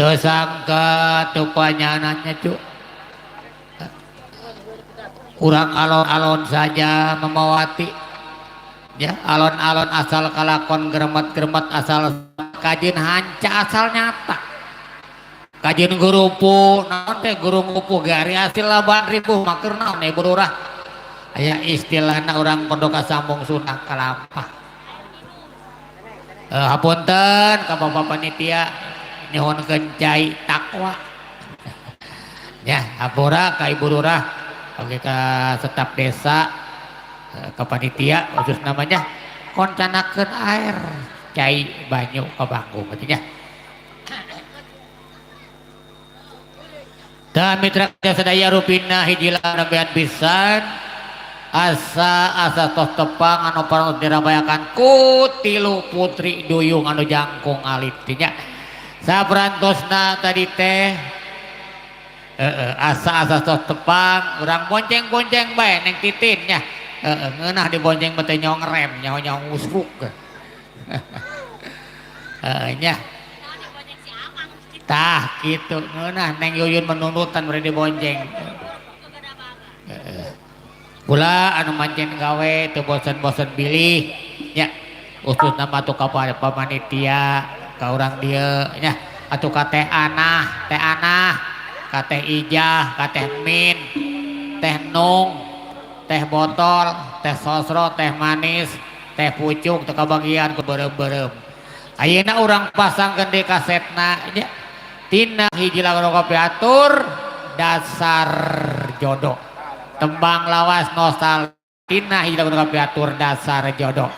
Teu sangka teu panyananya cu. Kurang alon-alon saja memawati. Ya, alon-alon asal kalakon geremet-geremet asal kajin hanca asal nyata. Kajin gurupu naon teh guru ngupu gari hasil laban ribu maker naon ibu lurah. Aya istilahna urang pondok kasambung sunah kalampah. Hapunten ka bapak panitia nyuhunkeun cai takwa. Ya, hampura ka ibu lurah oke ka staf desa ke panitia khusus namanya koncanakeun air cai banyu ka banggung artinya. Da mitra sadaya rupina hiji nembean pisan asa asa tos tepang anu parantos dirabayakan ku tilu putri duyung anu jangkung alit nya. Saprantosna tadi teh asa asa tos tepang urang bonceng-bonceng bae neng titin nya. Ngeunah dibonceng mah teh nyong rem nyaho-nyaho ngusruk. Nya. Tah kitu ngeunah neng Yuyun menunutan bari dibonceng. Pula anu mancen gawe teu bosen-bosen bilih nya. Khususna mah atuh ka panitia ka urang dieu nya atuh ka teh Anah, teh Anah, ka teh Ijah, ka teh Min, teh Nung, teh botol, teh sosro, teh manis, teh pucuk teu kabagian ku beureum-beureum. Ayeuna urang pasangkeun deui kasetna nya. Tina hiji lagu kapiatur dasar jodoh. Tembang lawas nostal tina hiji lagu kapiatur dasar jodoh.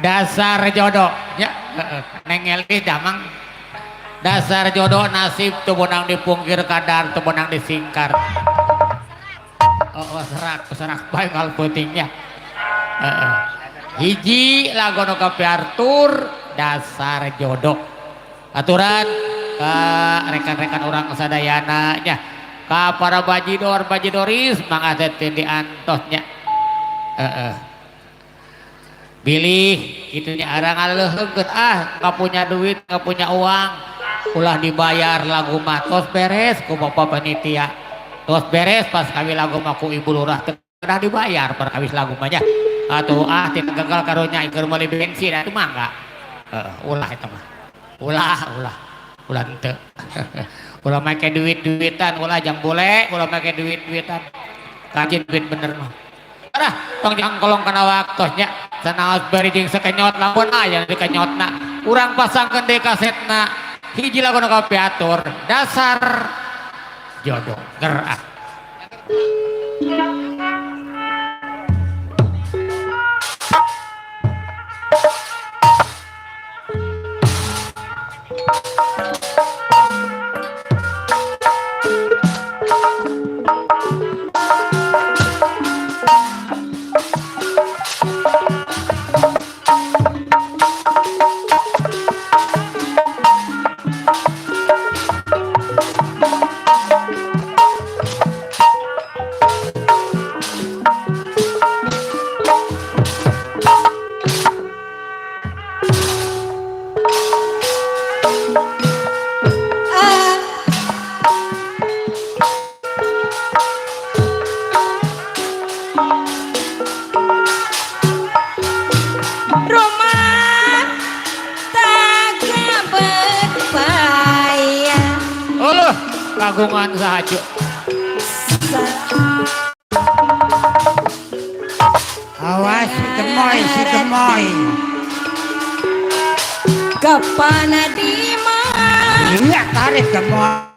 Dasar jodoh ya, neng Elvis damang dasar jodoh nasib teu meunang dipungkir kadar teu meunang disingkar. Oh, serak serak bae ngal peutingnya. Hiji lagu nu kapiatur dasar jodoh. Aturan ka rekan-rekan urang sadayana nya ka para bajidor bajidoris mangga teh diantos nya. Bilih kitu nya arang ngaleuheungkeun ah nggak punya duit nggak punya uang ulah dibayar lagu mah tos beres ku bapak panitia tos beres pas kawin lagu mah ku ibu lurah teu kedah dibayar perkawis lagu mah nya atuh ah tina gagal karunya keur meuli bensin atuh mangga. Ulah eta mah ulah ulah ulah henteu. Ulah make duit-duitan ulah jang bule ulah make duit-duitan kajin duit bener mah. Arah tong jangkolong kana waktos nya sanaos bari jeung sekenyot lamun aya dikenyotna urang pasangkeun deui kasetna hiji lagu nu kapiatur dasar jodoh ger ah. Kagungan sahaja. Awas si gemoy, si gemoy. Kapan di mana? Iya tarik gemoy.